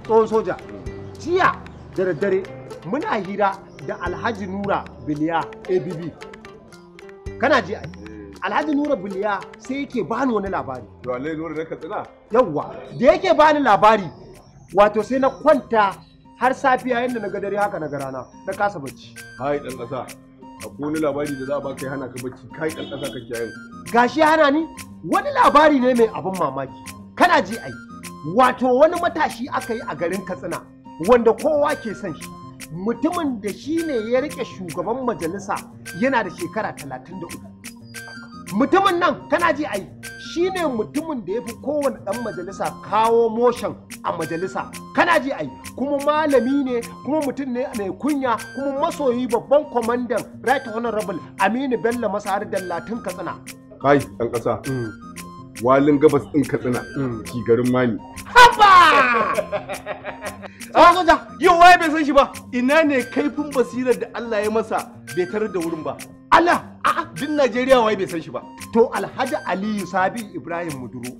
Tsohon soja. Jiya da daddare muna hira da Alhaji Nura Biliya ABB. Kana ji ai? Alhaji Nura Biliya sai yake bani wani labari. To Alhaji Nura na Katsina? Yawwa, da yake bani labari wato sai na kwanta har safiya yadda na ga dare haka na ga rana na kasa bacci. Hai dan kasa. Akwai wani labari da za a baka ya hana ka bacci kai dan kasa ka kiyaye. Gashi ya hana ni wani labari ne mai abin mamaki. Kana ji ai? Wato wani matashi aka yi a garin Katsina wanda kowa ke son shi. Mutumin da shi ne ya rike shugaban majalisa yana da shekara 33. Mutumin nan kana ji ai shi ne mutumin da ya fi kowane ɗan majalisa kawo motion a majalisa. Kana ji ai kuma malami ne kuma mutum ne mai kunya kuma masoyi babban kwamandan Right Honorable Aminu Bello Masari Dallatin Katsina. Kai dan kasa. Walin gabas ɗin Katsina. Ki garin Mani. Haba! Soja! Yau waye bai san shi ba? Ina ne kaifin basirar da Allah ya masa bai tarar da wurin ba. Allah! A'a, duk Najeriya waye bai san shi ba. To Alhaji Aliyu Sabi Ibrahim Muduro,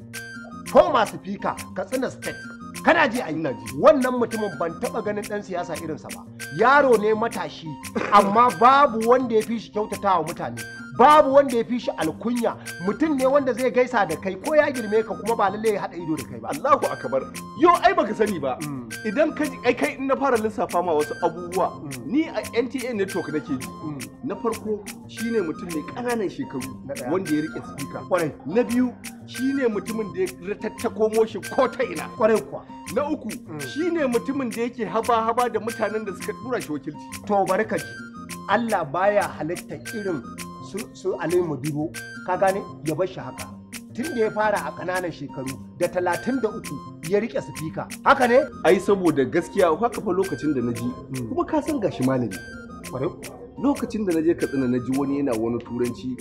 former speaker Katsina State. Kana ji ai? Ina ji. Wannan mutumin ban taba ganin dan siyasa irinsa ba. Yaro ne matashi, amma babu wanda ya fi shi kyautatawa mutane. Babu wanda ya fi shi alkunya, mutum ne wanda zai gaisa da kai ko ya girme ka kuma ba lalle ya haɗa ido da kai ba. Allahu akbar. Yo ai baka sani ba. Idan ka ji ai kai in na fara lissafa ma wasu abubuwa, ni a NTA network nake ji. Na farko shine mutum mai ƙananan shekaru wanda ya rike speaker. Kwarai. Na biyu shine mutumin da ya tattako moshi ko ta ina. Kwarai kuwa. Na uku shine mutumin da yake haba-haba da mutanen da suka dura shi wakilci. To bari ka ji. Allah baya halitta irin su Aliyu Muduro, ka gane ya bar shi haka. Tun da ya fara a ƙananan shekaru da 33 ya rike sifika. Haka ne? Ai saboda gaskiya haka fa lokacin da na ji kuma ka san gashi malami. Kwarai. Lokacin da na je Katsina na ji wani yana wani turanci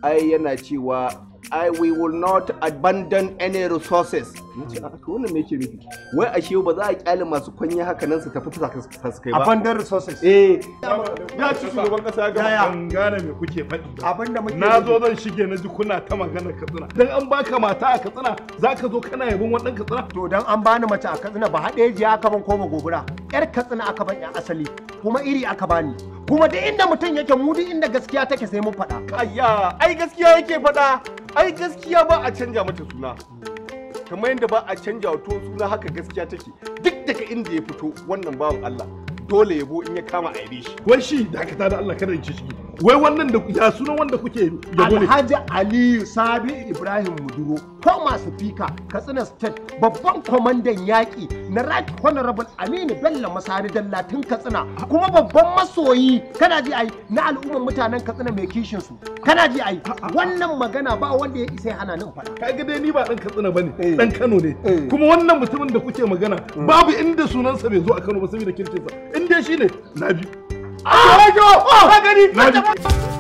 ai yana cewa I we will not abandon any resources. Nace a to wannan me yake nufi? Wai ashe ba za a kyale masu kwanya haka nan su tafi su kai ba. Abandon resources. Eh. Ya ci shugaban kasa ya gama. Ban gane me kuke faɗi ba. Abinda muke Na zo zan shige na ji kuna ta magana Katsina. Dan an baka mata a Katsina zaka zo kana yabon wannan Katsina? To dan an bani mace a Katsina ba haɗe jiya aka ban koma gobura. Yar Katsina aka ban yan asali kuma iri aka bani. Kuma duk inda mutum yake mu duk inda gaskiya take sai mun faɗa. Ayya, ai gaskiya yake faɗa. Ai gaskiya ba a canja mata suna. Kamar yadda ba a canja wa tuwo suna haka gaskiya take. Duk daga inda ya fito wannan bawan Allah dole yabo in ya kama a yabe shi. Wai shi dakata da Allah kada in ci shigi. Wai wannan da ya sunan wanda kuke yabo ne? Alhaji Aliyu Sabi Ibrahim Muduro, former speaker Katsina State, babban kwamandan yaƙi na Right Honorable Aminu Bello Masari Dallatin Katsina, kuma babban masoyi kana ji ai na al'ummar mutanen Katsina mai kishin su. Kana ji ai wannan magana ba wanda ya isa ya hana ni in faɗa. Kaga dai ni ba dan Katsina bane, dan Kano ne. Kuma wannan mutumin da kuke magana babu inda sunansa bai zo a Kano ba saboda kirkinsa. In dai shine na bi. Ka gani? Na bi.